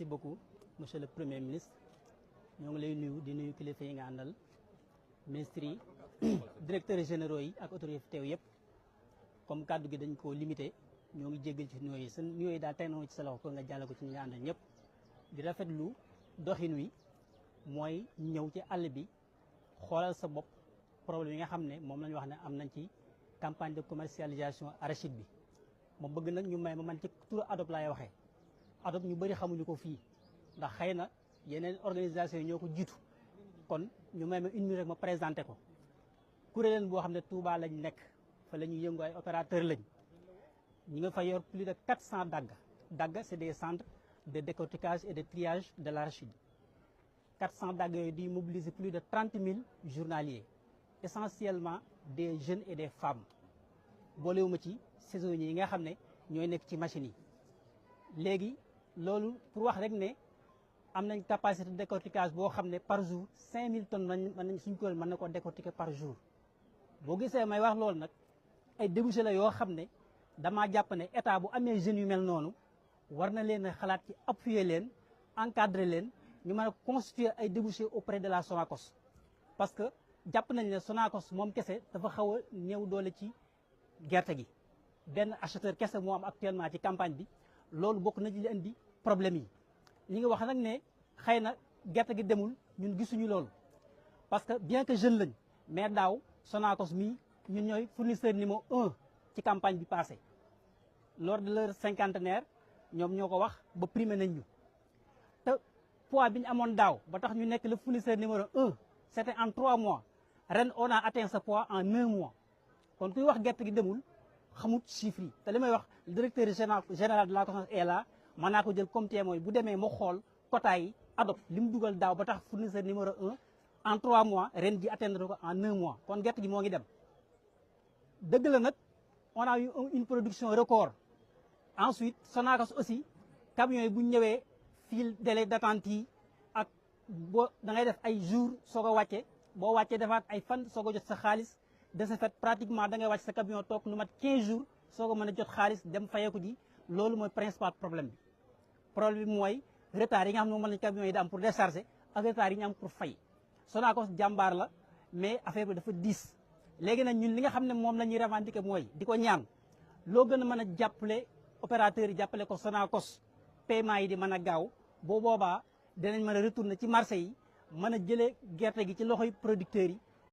merci beaucoup monsieur le premier ministre ñoo ngi lay nuyu di nuyu kilifa yi nga àndal ministres yi directeurs généraux yi ak autorités teew yëpp comme kàddu gi dañ koo limité ñoo ngi jéggal ci nuyoo yi sa nuyoo yi daal tey na ci sa loxo pour nga jàll ko ci ñi nga àndal ñëpp di rafetlu doxin wi mooy ñëw ci àll bi xoolal sa bopp problème yi nga xam ne moom la ñu wax ne am nañ ci campagne de commercialisation arachide bi ma bëgg nag ñu may ma man ci turu ADOP laay waxee ADOP ñu bëri xamuñu ko fii ndax xëy na yeneen organisation yi ñoo ko jiitu kon ñu may ma une minute rek ma présenté ko kuréel boo xam ne Touba lañ nekk fa la ñuy yëngu ay opérateur lañ ñi nga fa yor plus de 400 dagga c'est des centres de décortiquage et de triage de l'arachide 400 dagga yooyu di mobiliser plus de 30 000 journaliers essentiellement des jeunes et des femmes boolewuma ci saisonniers yi nga xam ne ñooy nekk ci machines yi léegi loolu pour wax rek ne am nañ capacité de décortiquage boo xam ne par jour 5000 tonnes mën nañ suñ ko mën na ko décortiquer par jour boo gisee may wax loolu nag ay débouchés la yoo xam ne damaa jàpp ne état bu amee jeunes yu mel noonu war na leen a xalaat ci appuyer leen encadrer leen ñu mën a constituer ay débouchés auprès de la Sonacos parce que jàpp nañ ne Sonacos moom kese dafa xaw a néew doole ci gerte gi benn acheteur kese moo am actuellement ci campagne bi loolu bokk na ci li indi problème yi ñi ngi wax nag ne xëy na gerte gi demul ñun gisuñu loolu parce que bien que jeune lañ mais daaw Sonacos mii ñun ñooy fournisseur numéro 1 ci campagne bi passé lors de leur cinquantenaire ñoom ñoo ko wax ba primé nañ ñu te poids bi ñu amoon daaw ba tax ñu nekk le fournisseur numéro 1 c'était en 3 mois ren on a atteint ce poids en 1 mois kon kuy wax gerte gi demul xamut chiffres yi te li may wax le directeur général de la COSAS est là mën naa ko jël comme témoin bu demee ma xool quota yi ADOP li mu dugal daaw ba tax fournisseur numéro 1 en 3 mois ren ji atteindre ko en 1 mois kon gerte gi moo ngi dem dëgg la nag on a eu une production record ensuite Sonacos aussi camions yi bu ñu ñëwee fil délai d'attente yi ak boo da ngay def ay jours soog a wàcce boo wàccee defaat ay fan soog a jot sa xaalis de ce fait pratiquement da ngay wàcc sa camion toog lu mat 15 jours soog a mën a jot xaalis dem fayeeku ji loolu mooy principal problème bi problème bi mooy retard yi nga xam ne moom lañ camions yi da am pour décharger ak retard yi ñu am pour fay Sonacos jàmbaar la mais affaire bi dafa diis léegi nag ñun li nga xam ne moom la ñuy revendiquer mooy di ko ñaan loo gën a mën a jàppale opérateurs yi jàppale ko Sonacos paiement yi di mën a gaaw boo boobaa dinañ mën a retourner ci marché yi mën a jëlee gerte gi ci loxoy producteurs yi